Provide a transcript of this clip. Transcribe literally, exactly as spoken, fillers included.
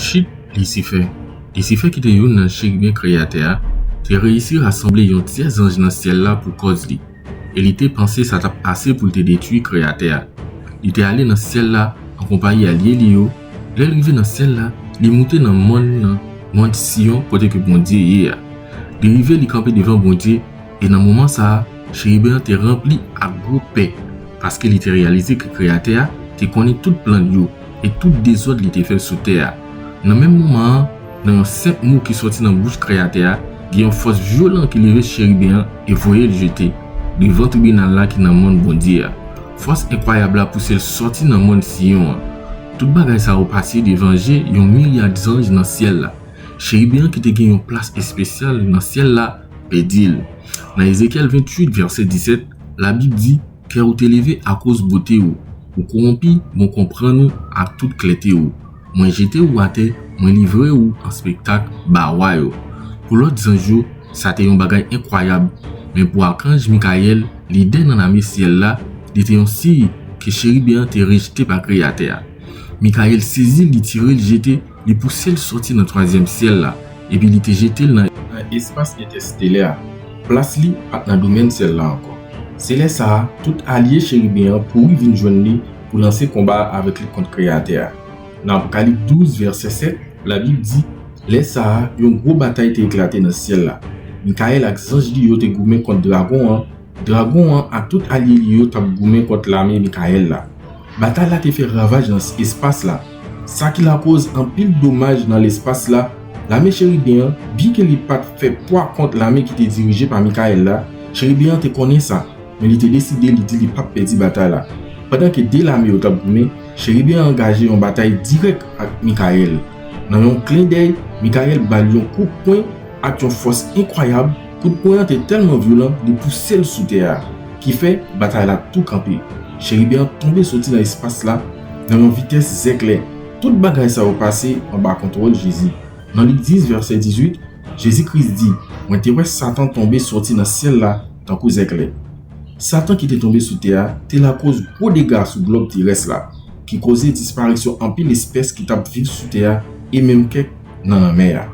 Chit Lisifè. Lisifè ki te youn nan cheribyen Kreyatè a, te reyisi rasanble yon tyè zanj nan syèl la pou kòz li, e li te panse sa t ap ase pou l te detwi Kreyatè a. Li te ale nan syèl la an konpayi alye li yo. Lè l rive nan syèl la, li moute nan mòn nan, mòn Siyon, kote ke Bondye ye a. Li rive, li kanpe devan Bondye, e nan moman sa a, cheribyen an te ranpli ak gwo pè, paske li te reyalize ke Kreyatè a te konnen tout plan yo e tout dezòd li te fè sou tè a. Nan menm moman an, nan yon senp mo ki soti nan bouch Kreyatè a, gen yon fòs vyolan ki leve cheribyen an e voye l jete devan tribinal la ki nan mòn Bondye a. Fòs enkwayab la pouse l sòti nan mòn Siyon an. Tout bagay sa yo pase devan je yon miryad zanj nan syèl la. Cheribyen an ki te gen yon plas espesyal nan syèl la pèdi l. Nan Ezekyèl venntuit, vèsè disèt, Labib di, kè ou te leve akoz bote ou, ou kowonpi, bon konprann ou ak tout klète ou. Mwen jete ou atè, mwen livre ou an spektak ba wa yo. Pou lòt zanj yo, sa te yon bagay enkwayab, men pou akanj Mikayèl, lidè nan lame syèl la, li te yon siy ke cheribyen an te rejte pa Kreyatè a. Mikayèl sezi, li tire l jete, li pouse l sòti nan twazyèm syèl la, epi li te jete l nan, nan espas entèstelè a. Plas li pa t nan domèn syèl la ankò. Se lè sa a, tout alye cheribyen an kouri vin jwenn li pou lanse konba avèk li kont Kreyatè a. Nan Apokalis douz, vèsè sèt, Labib di, lè sa a, yon gwo batay te eklate nan syèl la. Mikayèl ak zanj li yo te goumen kont dragon an. Dragon an ak tout alye li yo t ap goumen kont lame Mikayèl la. Batay la te fè ravaj nan espas la, sa ki lakòz anpil domaj nan lespas la. Lame cheribyen an, byenke li pa t fè pwa kont lame ki te dirije pa Mikayèl la, cheribyen an te konnen sa, men li te deside, li di li p ap pèdi batay la. Pandan ke de lame yo t ap goumen, cheribyen an angaje yon batay dirèk ak Mikayèl. Nan yon klendèy, Mikayèl ba l yon kout pwen ak yon fòs enkwayab. Kout pwen an te tèlman vyolan, li pouse l sou tè a, ki fè batay la tou kanpe. Cheribyen an tonbe soti nan espas la nan yon vitès zèklè. Tout bagay sa yo pase anba kontwòl Jezi. Nan Lik dis, vèsè dizuit, Jezi Kris di, mwen te wè Satan tonbe soti nan syèl la tankou zèklè. Satan ki te tonbe sou tè a te lakòz gwo dega sou glòb terès la, ki koze disparisyon anpil espès ki t ap viv sou tè a e menm kèk nan lanmè a.